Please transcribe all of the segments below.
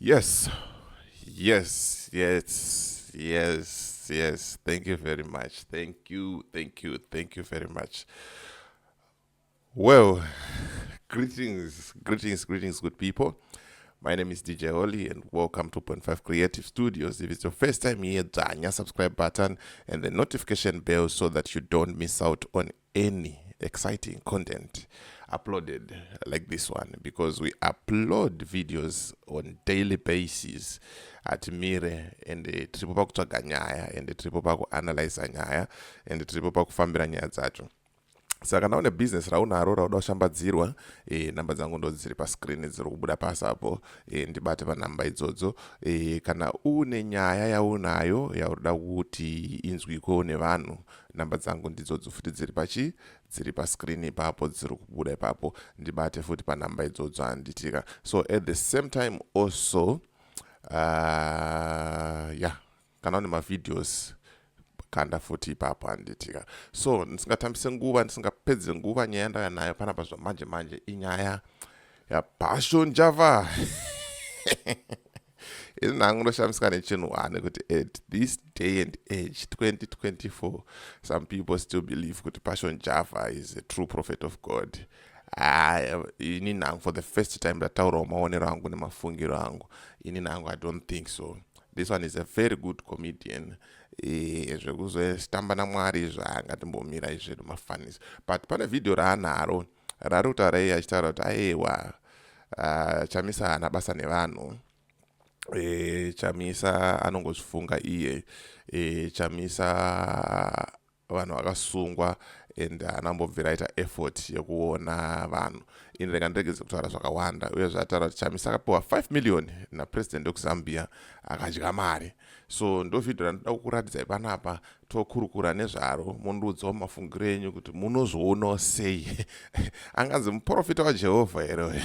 Yes, yes, yes, yes, yes. Thank you very much. Thank you, thank you, thank you very much. Well, greetings, greetings, greetings, good people. My name is DJ Oli and welcome to 2.5 Creative Studios. If it's your first time here, dzvanya subscribe button and the notification bell so that you don't miss out on any exciting content uploaded like this one, because we upload videos on daily basis. Hatimire, and tiripo pakutsvaga nyaya, and tiripo pakuanalyza nyaya, and tiripo pakufambira nyaya dzacho. Saka kana une business raunaro rauda kushambadzirwa, namba dzangu ndo dziri pascreen, dziri kubuda pasi apo. Ndibate panhamba idzodzo. Kana une nyaya yaunayo yauda kuti inzwiko nevanhu, namba dzangu ndidzodzo futi, dziri pachi dziri pascreen ipapo, dziri kubuda ipapo. Ndibate futi panhamba idzodzo, handitika? So at the same time also, yeah, kana une mavideos, kanda futi ipapo, handitika? So ndisingatambise nguva, ndisingapedze nguva, nyaya yandauya nayo panapa zvamanje manje inyaya yaPassion Java. Ini nhangu ndoshamisika nechinhu one, kuti at this day and age, 2024, some people still believe kuti Passion Java is a true prophet of God. Ini nhangu, for the first time, ndataurawo maonero angu nemafungiro angu. Ini nhangu, I don't think so. This one is a very good comedian. Zvekuzotamba namwari izvo, angatimbomira izvedu mafanisi. But pane vhidhiyo raanaro rari kutaura iye achitaura kuti aiwa, Chamisa haana basa nevanhu, Chamisa anongozvifunga iye, Chamisa vanhu vakasungwa and haana kumbobvira aita effort yekuona vanhu. Ini rega ndiregedze kutaura zvakawanda. Uye zvataura kuti Chamisa akapiwa 5 million napresident wekuZambia, akadya mari. So ndo vhidhio randoda kukuratidzai panapa, tokurukura nezvaro, mundiudzawo mafungiro enyu kuti munozvionawo sei. Anganzi muprofita waJehovha here?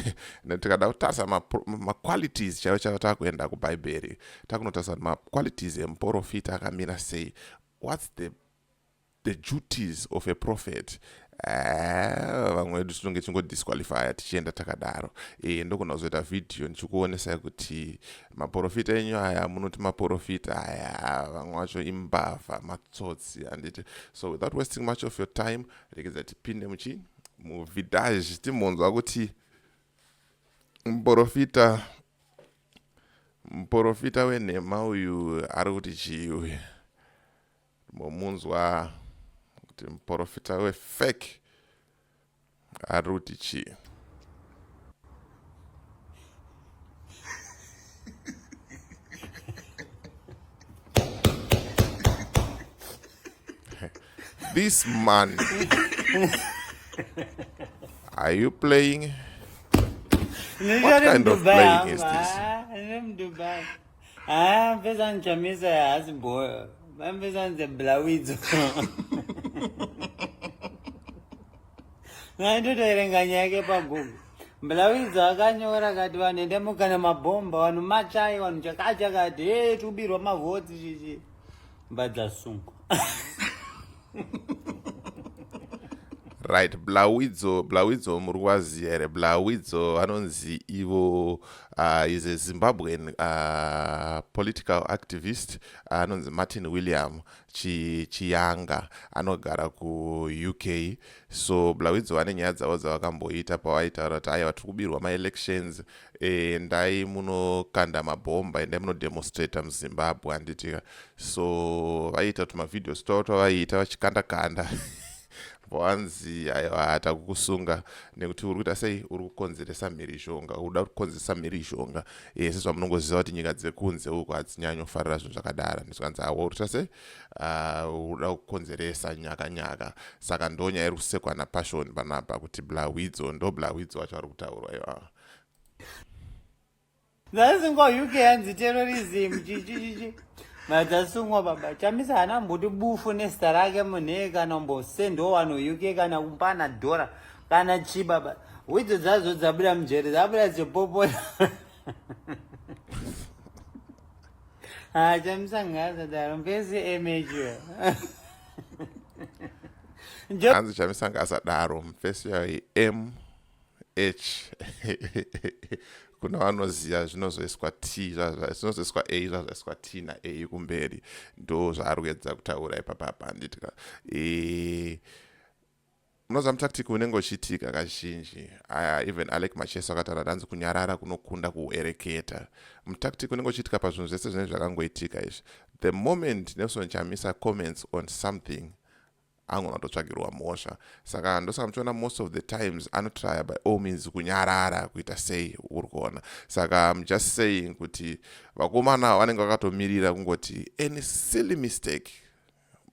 Tikada kutarisa maqualities chaivo chaivo, takuenda kubhaibheri, takunotarisa kuti maqualities emuprofita akamira sei, what's the duties of a prophet, vamwe vedu tinonge tichingodisqualifya tichienda takadaro. Ndogona kuzoita vhidhiyo ndichikuonesai kuti maprofita enyu aya, munoti maprofita aya, vamwe vacho imbavha, matsotsi, handiti? So without wasting much of your time, regedza tipinde muchi muvidhage, timbonzwa kuti muprofita wenhema uyu ari kuti chii uyu. Momunzwa kuti muprofita wefake ari kuti chii. This man, are you playing? What kind of playing is this? Dubai. Ah, mpesa nchamisa haasi boyo. Mpesa nze Blawidzo. Ndotoverenga nyaya yake paGoogle. Blawidzo akanyora kati vanhu ende mukana mabhomba, vanhu machai, vanhu chakati chakati, he tikubirwa mavhotsi chichi. Mbadzasungwa. Right, Blawidzo, Blawidzo muri kuvaziva here? Blawidzo vanonzi ivo is a Zimbabwean political activist anonzi Martin William Chiyanga, anogara kuUK. So Blawidzo vane nyaya dzavo dzavakamboita pavaitaura kuti aiwa, tiri kubirwa maelections, endai munokanda mabhomba, endai munodemonstrata muZimbabwe, handitika? So vaiita tumavhidhios twavo twavaiita vachikanda kanda, vanzi aiwa, takukusunga nekuti uri kuita sei, uri kukonzeresa mhirizhonga, uda kukonzeresa mhirizhonga. Sezvamunongoziva kuti nyika dzekunze uko hadzinyanyofarira zvinhu zvakadaro. Ndizvikanzi awa, uri kuita sei, uda kukonzeresa nyaka nyaka. Saka ndo nyaya iri kusekwa naPassion panapa kuti Blawidzo, ndo Blawidzo vacho vari kutaurwa ivava. Dzasungwa UK, hanzi terrorism chichi chichi. Madzasungwa baba. Chamisa haana mboti bufu nezita rake munhu kana mbosendowo vanhu UK kana kumpana dhora kana chi baba. Widzo dzazo dzabuda mujeri, dzabuda dzipopota. Ah, Chamisa ngaasadaro, mpesi mh. Hanzi Chamisa ngaasadaro, mufesi yayo m h. Kuna vanoziva, zvinozoiswa T, zvinozoiswa A, zvazvaiswa T na A kumberi. Ndo zvaari kuedza kutaura ipapapa, handitika? Munoziva mutactic unenge uchiitika kazhinji. Even Alec Macheso akataura, hanzi kunyarara kunokunda kuereketa. Mutactic unenge uchiitika pazvinhu zvese zvinenge zvakangoitika izvi, the moment Nelson Chamisa comments on something, angona kutotsvagirwa mhosva. Saka ndosaka muchiona most of the times anotrya by all means kunyarara, kuita sei, uri kuona? Saka I'm just saying kuti vakomana vanenge vakatomirira kungoti any silly mistake,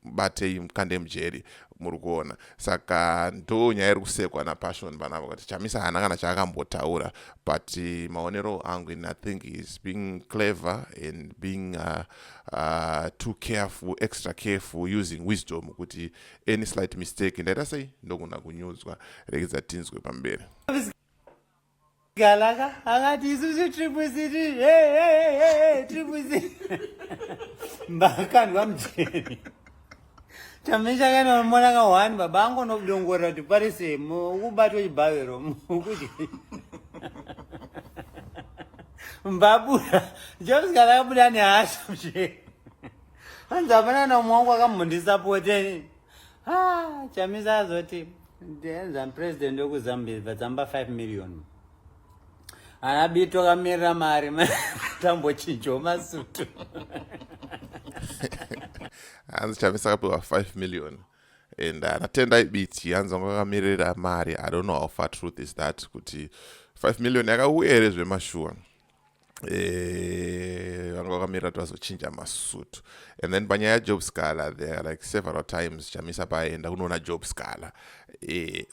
batei, mukande mujeri, muri kuona? Saka ndo nyaya iri kusekwa naPassion panapa kuti Chamisa haana kana chaakambotaura. But maonero angu, I think is being clever and being too careful, extra careful, using wisdom kuti any slight mistake, ndaita sei, ndogona kunyudzwa. Regedza tinzwe pamberi. Galaka akati isusu Triple C, Triple C, mbakandwa mujeri. Chamisa kana mona ka one baba angu nobudongorera kuti parise ukubatwa chibhavero ukudya mbabura. James kana akabuda nehasha mujeri, hanzi hapana namwe wangu akambondisapote. Ah, Chamisa azoti ndenza president wekuZambia, bvadzamba 5 million, ana Bito kamirira mari, tambochinjawo masutu. Hanzi Chamisa akapiwa 5 million and anatendai Biti, hanzi vanga vakamirira mari. I don't know how far truth is that, kuti 5 million yakauya here zvemashuwa. Vanga vakamirira kuti vazochinja masutu. And then panyaya yaJob Sikhala, there are like several times Chamisa paenda kunoona Job Sikhala.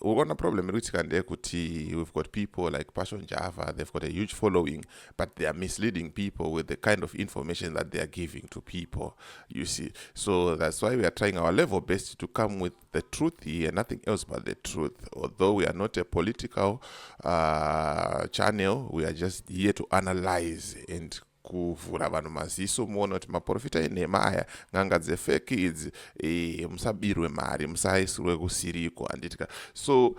Urikuona problem iri kuitika ndeyekuti we've got people like Passion Java. They've got a huge following, but they are misleading people with the kind of information that they are giving to people, you see? So that's why we are trying our level best to come with the truth here, nothing else but the truth. Although we are not a political channel, we are just here to analyze and kuvhura vanhu maziso, muone kuti maprofita enhema aya, n'anga dzefake idzi, musabirwe mari, musaisirwe kusiriko, handitika? So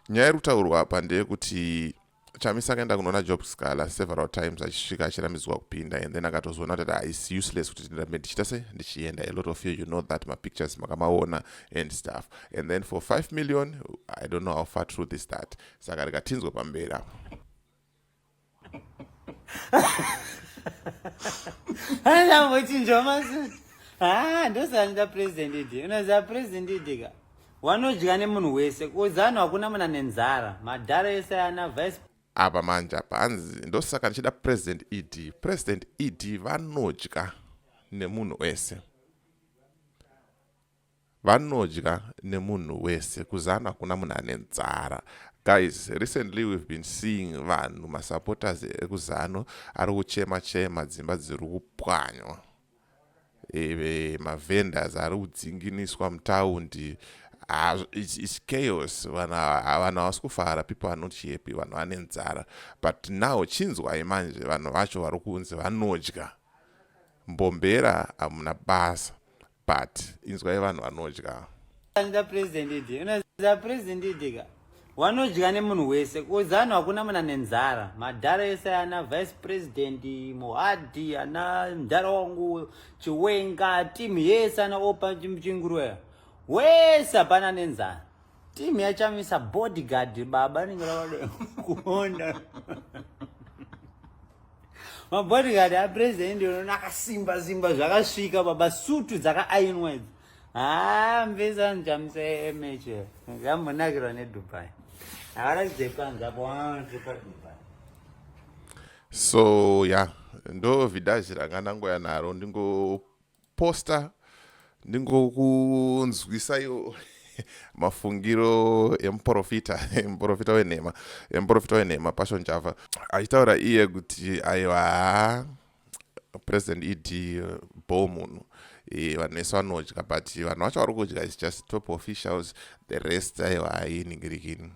nyaya iri kutaurwa apa ndeyekuti Chamisa akaenda kunoona Job Sikhala several times, achisvika achirambidzwa kupinda, and then akatozoona kuti its useless kuti ndirambe ndichiita se ndichienda. A lot of you, you know that, mapictures makamaona and stuff. And then for 5 million, I don't know how far truth is that. Saka rikatinzwe pamberi apo. Andambochinjawo masutu. Ha, ndosaka President ED. Unoziva President ED ka, wanodya nemunhu wese. KuZanu hakuna munhu ane nzara, madhara ese ana vice Apa manje apa hanzi ndosaka ndichida President ED. President ED vanodya nemunhu wese, vanodya nemunhu wese. KuZanu hakuna munhu ane nzara. Guys, recently we've been seeing vanhu, masupporters ekuZanu, ari kuchema chema, dzimba dziri kupwanywa, mavendors ari kudzinginiswa mutaundi. It's chaos. Vanhu havasi kufara, people are not happy, vanhu vane nzara. But now chinzwai manje, vanhu vacho vari kunzi vanodya. Mbombera hamuna basa, but inzwai vanhu vanodya. President ED, unoziva President ED ka, wanodya nemunhu wese. KuZanu hakuna munhu ane nzara, madhara ese ana vice president Mohadi, ana mudhara wangu Chiwenga, timu yese, ana Opa Chingurwe wese, hapana nenzara. Timu yaChamisa, bodyguard baba rinenge rakadai kuona mabodyguard apresident, unoona akasimba simba zvakasvika baba, sutu dzakaainwa idzi. Ha, mvesa Chamisa mh ngambonakirwa neDubai, akaratidze panze apo paDubai. So yeah, ndo vhidhazi ranga ndangoya naro, ndingoposta, ndingokunzwisaiwo mafungiro emuprofita, emuprofita wenhema, emuprofita wenhema Passion Java, achitaura iye kuti aiwa, President ED bo munhu, vanhu vese vanodya, but vanhu vacho vari kudya is just top officials, the rest aiwa, hainingirikini.